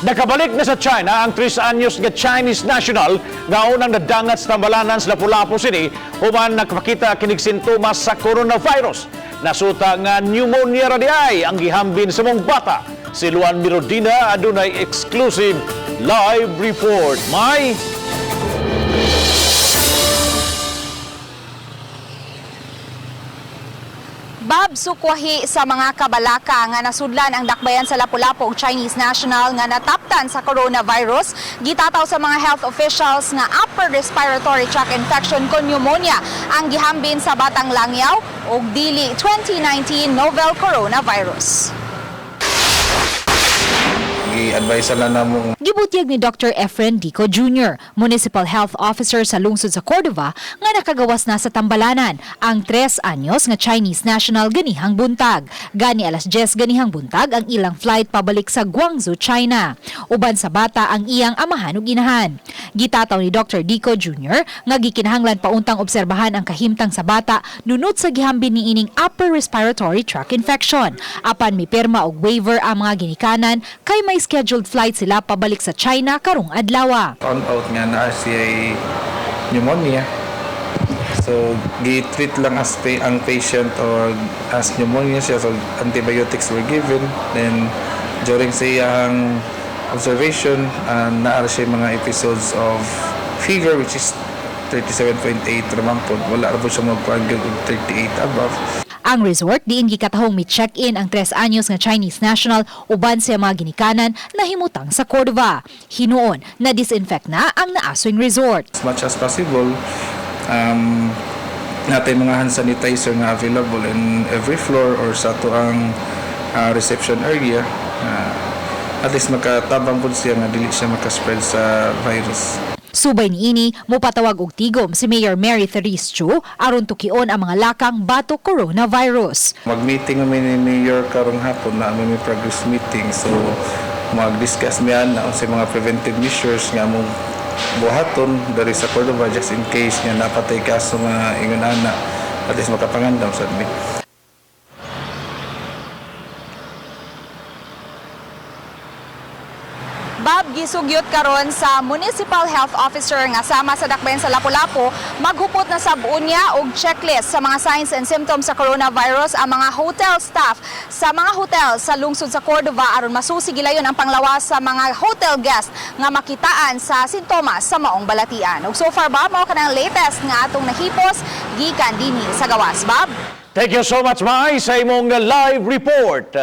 Nakabalik na sa China ang 3 anyos nga Chinese national nga unang nadangat sa Tambalanan sa Lapu-Lapu City human nakapakita kinig sintomas sa coronavirus. Nasuta nga pneumonia ra diay ang gihambin sa maong bata. Si Luan Mirodina adunay exclusive live report. May Bob, sukwahi sa mga kabalaka nga nasudlan ang dakbayan sa Lapu-Lapu og Chinese national nga nataptan sa coronavirus. Gitataw sa mga health officials nga upper respiratory tract infection kon pneumonia ang gihambin sa batang langyaw og dili 2019 novel coronavirus. Gi-advise lang namong Gibutyag ni Dr. Efren Dico Jr., Municipal Health Officer sa lungsod sa Cordova, nga nakagawas na sa Tambalanan ang 3 anyos nga Chinese national ganihang buntag. Gani alas 10 ganihang buntag ang ilang flight pabalik sa Guangzhou, China. Uban sa bata ang iyang amahan ug inahan. Gitataw ni Dr. Dico Jr. nga gikinahanglan pauntang obserbahan ang kahimtang sa bata nunot sa gihambin niining upper respiratory tract infection. Apan mipirma og waiver ang mga ginikanan kay may scheduled flight sila pabalik sa China karong adlaw. Found out nga naa siya pneumonia. So, gi-treat lang as ang patient or as pneumonia siya. So, antibiotics were given. Then, during sa iyang observation, naa siya mga episodes of fever, which is 37.8 raman po. Wala ra po siya magkuhan og 38 above. Ang resort diin gikatahong mi-check-in ang 3 anyos nga Chinese national uban sa mga ginikanan na himutang sa Cordova. Hinuon na disinfect na ang naasoing resort. As much as possible, natay mga hand sanitizer nga available in every floor or sa atoang reception area. At least makatabang po siya nga dili siya makaspread sa virus. Subay niini, mopatawag og tigom si Mayor Mary Therese Chu aron tukion ang mga lakang batok coronavirus. Mag-meeting kami ni Mayor karong hapon na may progress meeting. So mag-discuss mi ana sa mga preventive measures nga among buhaton diri sa Cordova just in case nga naa pa tay kaso nga ingon ana, at least makapangandam sad mi. Bob, gisugyot karon sa Municipal Health Officer nga sama sa dakbayan sa Lapu-Lapu, maghupot na sab unya og checklist sa mga signs and symptoms sa coronavirus ang mga hotel staff sa mga hotel sa lungsod sa Cordova aron masusi gilayon ang panglawas sa mga hotel guest nga makitaan sa sintomas sa maong balatian. Ug so far, Bob, mao kanang latest nga atong nahipos gikan dinhi sa gawas, Bob. Thank you so much, Mai, sa imong live report.